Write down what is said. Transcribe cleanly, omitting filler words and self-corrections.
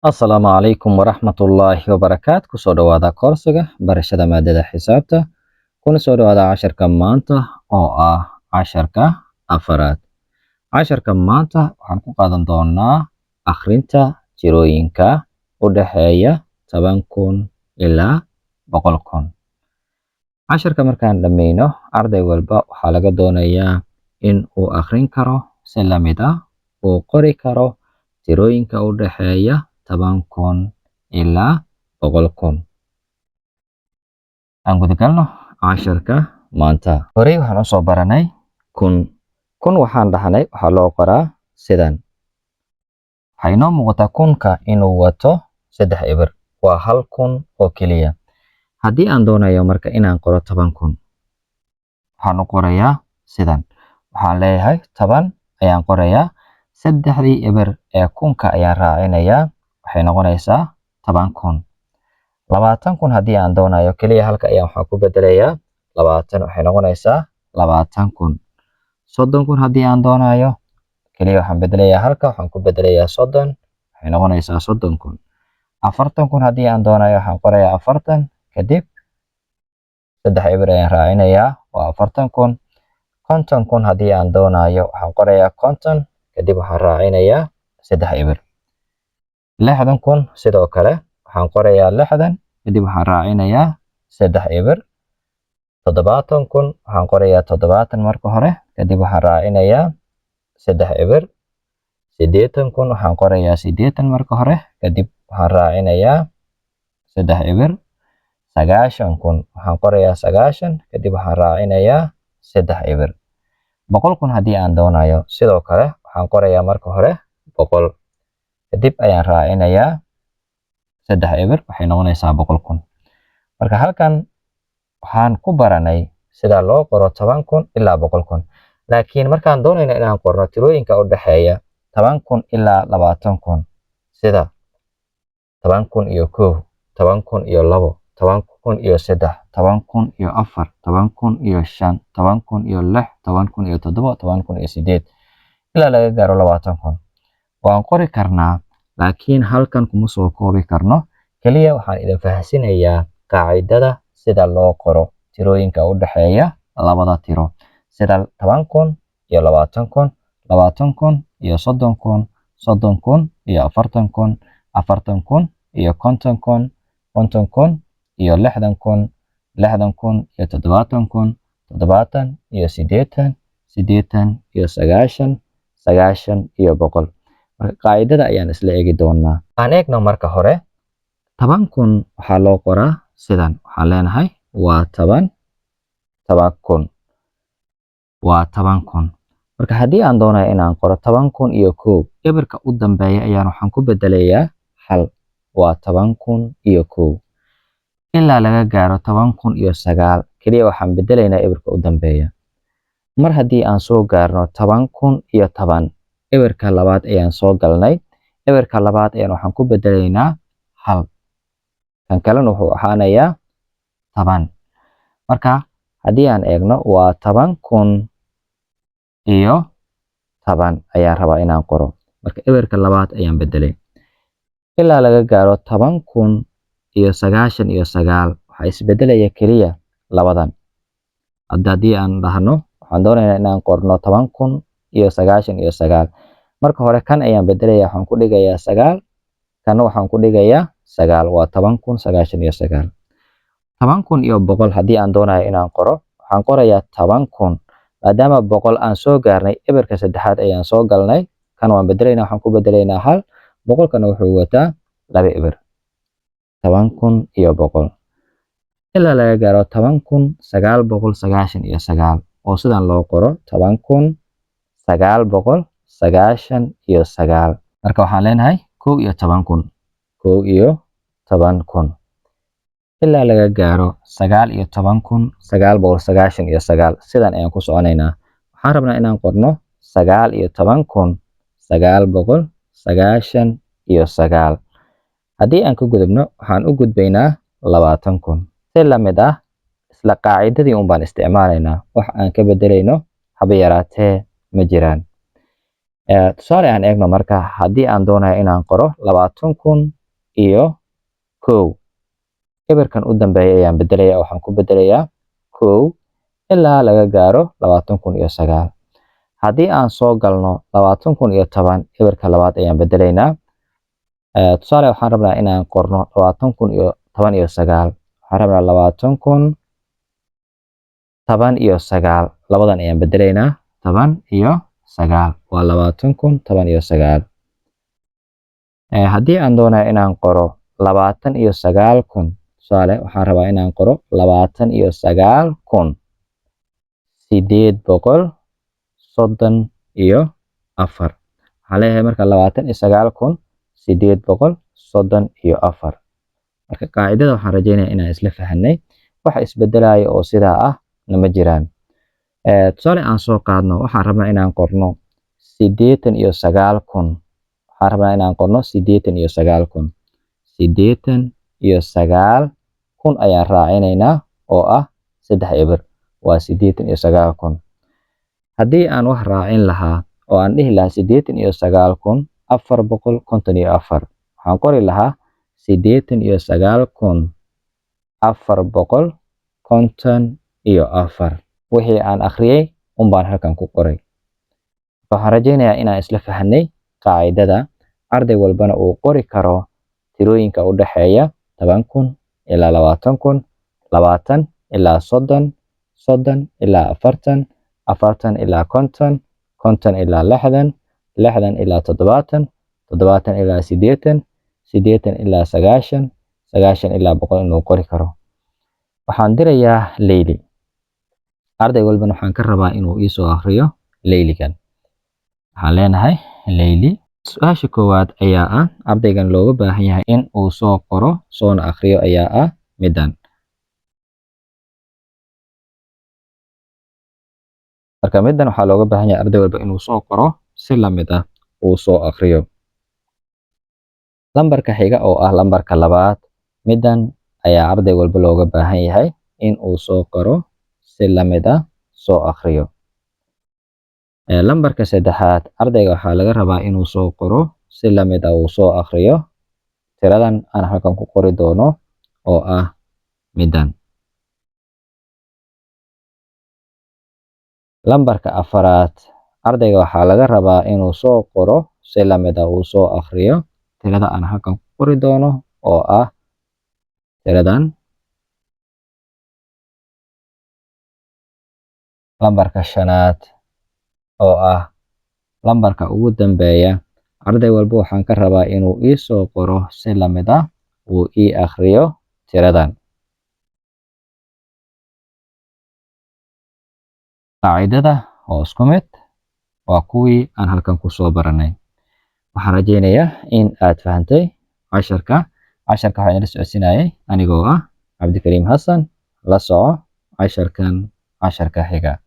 Asalaamu calaykum waraxmatullaahi wabarakaatu. Kusoo dhawaada koorsiga barashada maadada xisaabta, kuna soo dhawaada casharka maanta oo ah casharka afaraad. Casharka maanta waxaan ku qaadan doonaa akhrinta tirooyinka u dhexeeya 10,000 ilaa 100,000. Casharka markaan dhammayno, arday walba waxaa laga doonayaa in uu akhrin karo, si la mid ah uu qori karo tirooyinka u dhexeeya 10,000 ilaa 100,000. Aan gudagalno casharka maanta. Horey waxaan usoo baranay kun. Kun waxaan dhahnay waxaa loo qoraa sidan. Waxaa inoo muuqataa kunka inuu wato saddex eber, waa 1,000 oo keliya. Haddii aan doonayo marka inaan qoro 10,000, waxaan u qorayaa sidan. Waxaan leeyahay 10 ayaan qorayaa, saddexdii eber ee kunka ayaan raacinayaa, waxay noqonaysaa 10,000. 20,000 haddii aan doonayo, keliya halka ayaan waxaan ku bedelayaa 20, waxay noqonaysaa 20,000. 30,000 haddii aan doonayo, keliya waxaan bedelayaa halka, waxaan ku bedelayaa 30, waxay noqonaysaa 30,000. 40,000 haddii aan doonayo, waxaan qorayaa 40, kadib saddex eber ayaan raacinayaa, waa 40,000. 50,000 haddii aan doonayo, waxaan qorayaa 50, kadib waxaan raacinayaa saddex eber. 60,000 sidoo kale, waxaan qorayaa 60, kadib waxaan raacinayaa saddex eber. 70,000, waxaan qorayaa 70 marka hore, kadib waxaan raacinayaa saddex eber. 80,000, waxaan qorayaa 80 marka hore, kadib waxaan raacinayaa saddex eber. 90,000, waxaan qorayaa 90, kadib waxaan raacinayaa saddex eber. 100,000 haddii aan doonayo, sidoo kale waxaan qorayaa marka hore 100, kadib ayaan raacinayaa saddex eber, waxay noqonaysaa 100,000. Marka halkan waxaan ku baranay sida loo qoro 10,000 ilaa 100,000. Laakiin markaan doonayno inaan qorno tirooyinka u dhexeeya 10,000 ilaa 20,000, sida 10,001, 10,002, 10,003, 10,004, 10,005, 10,006, 10,007, 10,008, ilaa laga gaaro 20,000, waan qori karnaa, laakiin halkan kuma soo koobi karno. Keliya waxaan idin faahfaahinayaa qaacidada sida loo qoro tirooyinka u dhexeeya labada tiro, sida 10,000 iyo 20,000, 20,000 iyo 30,000, 30,000 iyo 40,000, 40,000 iyo 50,000, 50,000 iyo 60,000, 60,000 iyo 70,000, 70 iyo 80, 80 iyo 90, 90 iyo 100. Marka qaacidada ayaan isla eegi doonaa. Aan eegno marka hore 10,000 waxaa loo qoraa sidan. Waxaan leenahay waa 10, 10,000, waa 10,000. Marka haddii aan doonayo inaan qoro 10,001, eberka u dambeeya ayaan waxaan ku bedelayaa hal, waa 10,001. Ilaa laga gaaro 10,009, keliya waxaan bedelaynaa eberka u dambeeya. Mar haddii aan soo gaarno 10,010, eberka labaad ayaan soo galnay, eberka labaad ayaan waxaan ku bedelaynaa hal, kan kalena wuxuu ahaanayaa 10. Marka haddii aan eegno, waa 10,010 ayaan rabaa inaan qoro. Marka eberka labaad ayaan bedelay. Ilaa laga gaaro 10,099, waxaa isbedelaya keliya labadan. Hadda haddii aan dhahno waxaan doonaynaa inaan qorno 10,099, marka hore kan ayaan bedelaya, waxaan ku dhigayaa sagaal, kana waxaan ku dhigayaa sagaal, waa 10,099. 10,100 haddii aan doonayo inaan qoro, waxaan qorayaa 10,000. Maadaama 100 aan soo gaarnay, eberka saddexaad ayaan soo galnay, kan waan bedelaynaa, waxaan ku bedelaynaa hal, boqolkana wuxuu wataa laba eber, 10,100. Ilaa laga gaaro 10,999, oo sidan loo qoro 10,999. Marka waxaan leenahay 11,000, 11,000. Ilaa laga gaaro 19,999, sidan ayaan ku soconaynaa. Waxaan rabnaa inaan qorno 19,999. Haddii aan ka gudubno, waxaan u gudbaynaa 20,000. Si la mid ah isla qaacidadii un baan isticmaalaynaa, wax aan ka bedelayno haba yaraatee ma jiraan. Tusaale aan eegno marka, haddii aan doonayo inaan qoro 20,001, eberkan u dambeeya ayaan bedelaya. Waxaan ku bedelayaa 1 ilaa laga gaaro 20,009. Haddii aan soo galno 20,010, eberka labaad ayaan bedelaynaa. Tusaale, waxaan rabnaa inaan qorno 20,019. Waxaan rabnaa 20,019. Labadan ayaan bedelaynaa, 19 waa 20,019. Haddii aan doonayo inaan qoro 29,000, tusaale waxaan rabaa inaan qoro 29,834, waxaan leeyahay marka 29,834. Marka qaacidada waxaan rajeynayaa inaan isla fahanay. Wax isbedelaya oo sidaa ah nama jiraan. Tusaale aan soo qaadno, waxaan rabnaa inaan qorno 89,000. Waxaan rabnaa inaan qorno 89,000. 89,000 ayaan raacinaynaa oo ah saddex eber, waa 89,000. Haddii aan wax raacin lahaa oo aan dhihi lahaa 89,454, waxaan qori lahaa 89,454. Wixii aan akhriyey unbaan halkan ku qoray. Waxaan rajeynayaa inaan isla fahanay qaacidada, arday walbana uu qori karo tirooyinka u dhexeeya 10,000 ilaa 20,000, 20 ilaa 30, 30 ilaa 40, 40 ilaa 50, 50 ilaa 60, 60 ilaa 70, 70 ilaa 80, 80 ilaa 90, 90 ilaa 100 inuu qori karo. Waxaan dirayaa leyli. Arday walbana waxaan ka rabaa inuu iisoo akhriyo leyligan. Waxaan leenahay leyli. Su-aasha koowaad ayaa ah ardaygan looga baahan yahay in uu soo qoro soona akhriyo ayaa ah middan. Marka middan waxaa looga baahan yahay arday walba inuu soo qoro, si lamid ah uu soo akhriyo. Lambarka xiga oo ah lambarka labaad, middan ayaa arday walba looga baahan yahay in uu soo qoro, si lamid ah soo akhriyo. Lambarka saddexaad, ardayga waxaa laga rabaa inuu soo qoro, si lamid ah uu soo akhriyo tiradan aan halkan ku qori doono oo ah middan. Lambarka afaraad, ardayga waxaa laga rabaa inuu soo qoro, si lamid ah uu soo akhriyo tirada aan halkan ku qori doono oo ah tiradan. Lambarka shanaad oo ah lambarka ugu dambeeya, arday walba waxaan ka rabaa inuu ii soo qoro, si lamid ah uu ii akhriyo tiradan. Qaacidada oo isku mid waa kuwii aan halkan ku soo baranay. Waxaan rajeynayaa in aad fahantay casharka. Casharka waxaan idin socodsiinayay anigoo ah Cabdikariim Xasan. La soco casharkan casharka xiga.